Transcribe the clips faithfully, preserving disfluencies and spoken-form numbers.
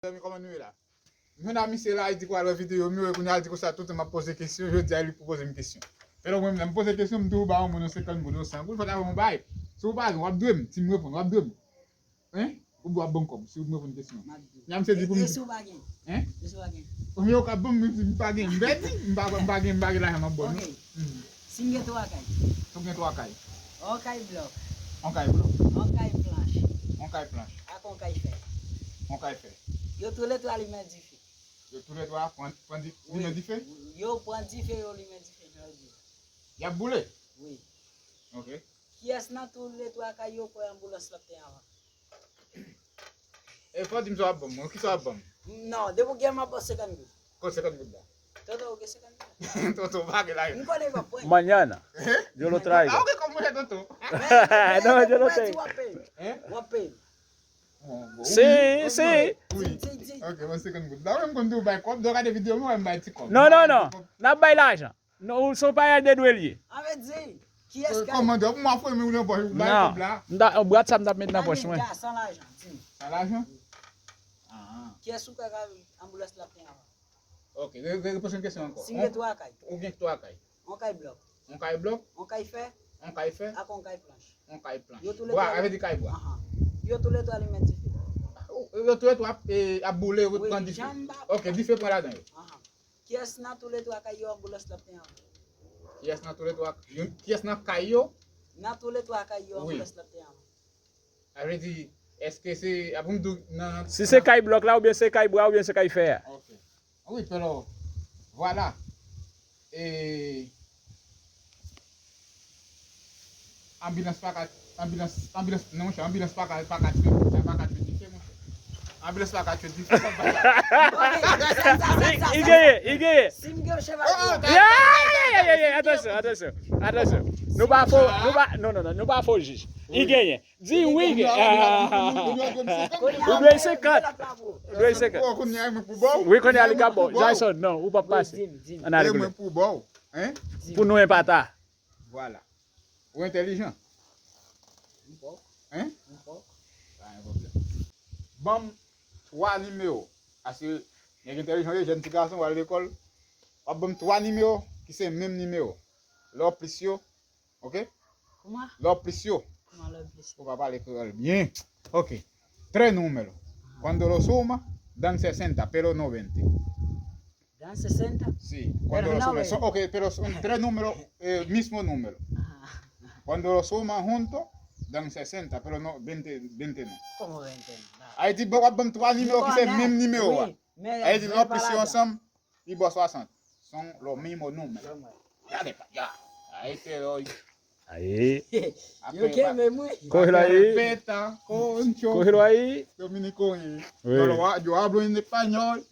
Mezanmi, kòman nou ye la? M jwenn a misye la, li di kwa lè videyo m yo, e kounye a li di konsa tout tan m ap poze kesyon, jodi a li pou poze m kesyon. Fè lè mwen menm, lè m poze kesyon, m di ou ba yon moun yon senkant goud, yon san goud, fò ta fè yon bay. Si ou pa gen, w ap dwe m. Si m reponn, w ap dwe m. Hein? Ou dwe ap ban m kòb, si ou reponn kesyon. M ap di. Nyan m se di pou m. E si ou pa gen? Hein? E si ou pa gen? Konbyen ou ka ban m, menm si m pa gen? M pèdi, m pa, m pa gen, m pa gen lajan m ap ba w, non. Ok. Mhm. Si m gen twa kay. Si w gen twa kay. On kay blòk. On kay blòk. On kay planch. On kay planch. Ak on kay fè. On kay fè. Yo toulètwa limen dife. Yo toulètwa pran, pran di, limen dife? Wi. Yo pran dife, yo limen dife, jan yo di. Y ap boule? Wi. Ok. Kiyès nan toulètwa kay yo kwè anboulans la te anvan? E fò di m sa w ap ban m, mwen, ki sa w ap ban m? Non, depi w gen m ap ba w senkant goud. Kot senkant goud la? Tonton, ou gen senkant goud? Tonton, pa gen la. M konnen w ap pran. Mañana. Eh? Yo lo traigo. Ah, ok, kòm mwen, tonton. Non, yo lo traigo. W ap peye. Hein? W ap peye. Bon, bon, si, wi, si. Wi. Di, di, di. Ok, mwen senkant goud. La, mwen m konn tou bay kòb, donk gade videyo, mwen m bay ti kòb. Non, non, non. N ap bay lajan. Non, ou se yon payay de dwe l ye. An vle di, kiyès kay? Kòmandan, pou m ap fè men ou nan pòch, ou bay kòb la. Non. M ta, bwat sa m t ap met nan pòch mwen. Ann gas, san lajan, di m. San lajan? Ah. Kiyès ou kwè ka anboulans la te anvan? Ok, re-, re-, repoze m kesyon ankò. Si m gen twa kay. Ou gen twa kay. On kay blòk. On kay blòk. On kay fè. On kay fè. Ak on kay planch. On kay planch. Yo toulètwa. Bwa, avè di kay bwa. Ahan. Yo toulètwa limen dife. Yo toulètwa ap, e, ap boule, yo pran dife. Wi, jan m ba. Ok, dife pran ladan yo. Ahan. Kiyès nan toulètwa kay yo anboulans la te anvan? Kiyès nan toulètwa, yo, kiyès nan kay yo? Nan toulètwa kay yo anboulans la te anvan? Sa vle di, èske se, a pou m di w nan. Si se kay blòk la, oubyen se kay bwa, oubyen se kay fè a. Ok. Wi, pèlo, vwala. E, anbilans pa ka, anbilans, anbilans, non, monchè, anbilans pa ka, pa ka tchwe, pa ka tchwe dife, monchè. Anbilans pa ka tchwe dife, sa pa ka. Ok, sa, sa, sa, sa, sa. Li genyen, li genyen. Si m gen yon cheval. Oh, oh, ya, ya, ya, ya, ya, atansyon, atansyon, atansyon. Nou pa fo, nou pa, non, non, non, nou pa fo jij. Li genyen. Di wi, gen. Ou dwe senkant. Ou dwe senkant. Wi, kounye a li ka bon. Jason, non, ou p ap pase. Ann ale kounye a. Pou nou enpata. Vwala. Ou entèlijan. Hein? Pa gen pwoblèm. Ban m twa nimewo. Paske nèg entèlijan yo, jèn ti gason, w al lekòl. W ap ban m twa nimewo ki se menm nimewo. Lè w plis yo, Ok? Kouman? Lè w plis yo. Kouman lè w plis yo? Ou pa pale kreyòl byen. Ok. Tres números. Cuando lo suma, dan sesenta, pero no veinte. Dan sesenta? Sí. Cuando lo suma, son, ok, pero son tres números, eh, mismo número. Ajá. Cuando lo suma junto, dan sesenta, pero no veinte, veinte no. Como veinte no? Ay di, w ap ban m twa nimewo ki se menm nimewo a. Ay di, lè w plis yo ansanm, Li ba w swasant. Son lo mismo número. Gade pa ya. Ay, te lo. Aye. Yo kenbe mwen. Cógelo ahí. Respeta, concho. Cógelo ahí. Dominiko ye. Wi. Yo lo wa, yo hablo en español.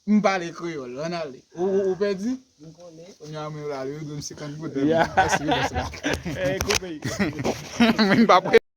M pale kreyòl, ann ale. Ou, ou, ou pèdi? M konnen. Kounye a mwen la, yo dwe m senkant goud. Ya. Mèsi, mèsi la. Eh, koupe. Mwen pa prè.